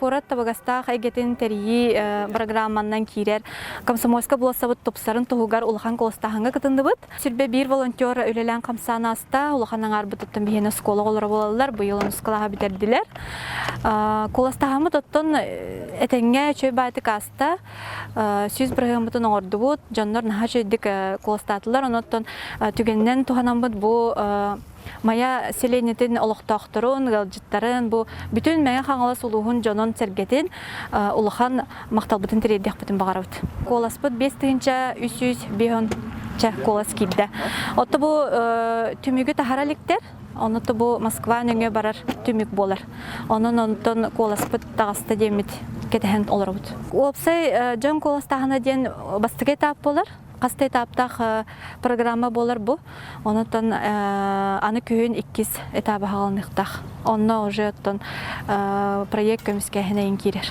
Куорат табыгастаах эйгэтин тэрийии программанан киирэр Комсомольскай болуоссабыт тупсарын туһугар улахан куоластааһыҥҥа кытынныбыт. 21 волонтер үлэлээн хамсаан ааста. Улахан аҥаарбыт оттон биһиэнэ оскуола оҕолоро буолаллар. Быйыл онус кылааһы бүтэрдилэр. Куоластааһыммыт оттон этэҥҥэ үчүгэй баайтык ааста. 100 бырыһыаммытын оҥордубут. Дьоннор наһаа үчүгэйдик куоластаатылар. Онон түгэнинэн туһанаммыт бу Майа сэлиэнньэтин олохтоохторун, ыалдьыттарын, бу бүтүн Мэҥэ Хаҥалас улууһун дьонун-сэргэтин улахан махталбытын тириэрдиэхпитин баҕарабыт. Куоласпыт 5350 куолас киирдэ. Отто бу түмүгү таһара иликтэр, ону бу Москва нөҥүө барар түмүк буолар. Онон онтон куоласпыт таҕыста диэммит кэтэһэн олоробут. Уопсай дьон куоластааһына диэн бастакы этап буолар. Хас да этаптаах программа буолар бу. Онтон аны күһүн иккис этабы хаалыныахтаах. Онно уже оттон проект көмүскээһинэ киирэр.